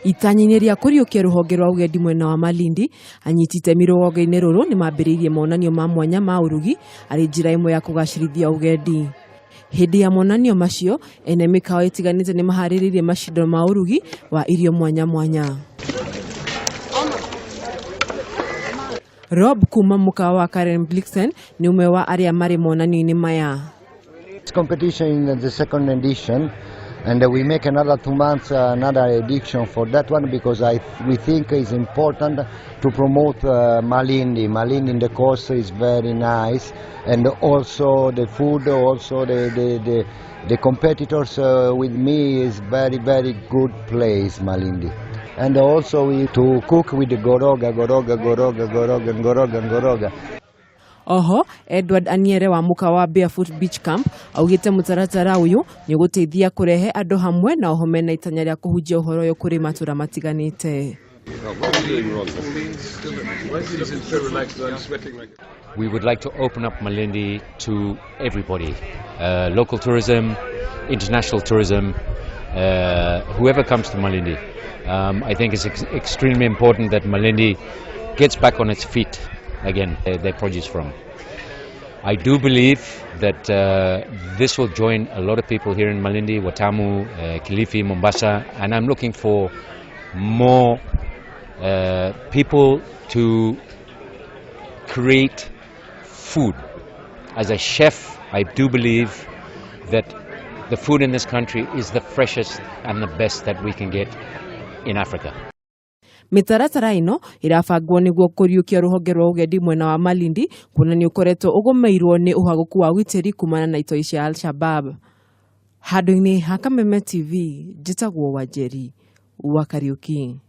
Itanya-inĩ rĩa kũriũkia rũhonge rwa ũgendi mwena wa Malindi, anyiti itemi rũhonge-inĩ rũrũ nĩ mambĩrĩirie monanio ma mwanya ma ũrugi arĩ njĩra ĩmwe ya kũgacĩrithia ũgendi. Hĩndĩ ya monanio macio, ene mĩkawa ĩtiganĩte nĩ maharĩrĩirie macindano ma ũrugi wa irio mwanya mwanya. Rob kuma mũkawa wa Karen Blixen nĩ ũmwe wa arĩa marĩ monanio-inĩ maya. This competition in the second edition, and we make another 2 months another edition for that one because we think it's important to promote Malindi. Malindi in the coast is very nice, and also the food, also the competitors with me is very, very good place, Malindi. And also we to cook with the goroga, goroga, goroga, goroga, goroga, goroga. Oho, Edward Aniere wa mũkawa wa Barefoot Beach Camp augĩte mũtaratara ũyũ nĩ ũgũteithia kũrehe andũ hamwe na oho mena itanya rĩa kũhunjia ũhoro ũyũ kũrĩ matũra matiganĩte. We would like to open up Malindi to everybody, local tourism, international tourism, whoever comes to Malindi. I think it's extremely important that Malindi gets back on its feet again, they produce from. I do believe that this will join a lot of people here in Malindi, Watamu, Kilifi, Mombasa, and I'm looking for more people to create food. As a chef, I do believe that the food in this country is the freshest and the best that we can get in Africa. Mĩtaratara ĩno ĩrabangwo nĩguo kũriũkia rũhonge rwa ũgendi mwena wa Malindi kuona nĩ ũkoretwo ũgũmĩirwo nĩ ũhagũku wa ũgitĩri kumana na itoi cia Al-Shabab. Handũ-inĩ ha Kameme TV, njĩtagwo Wanjeri wa Kariuki.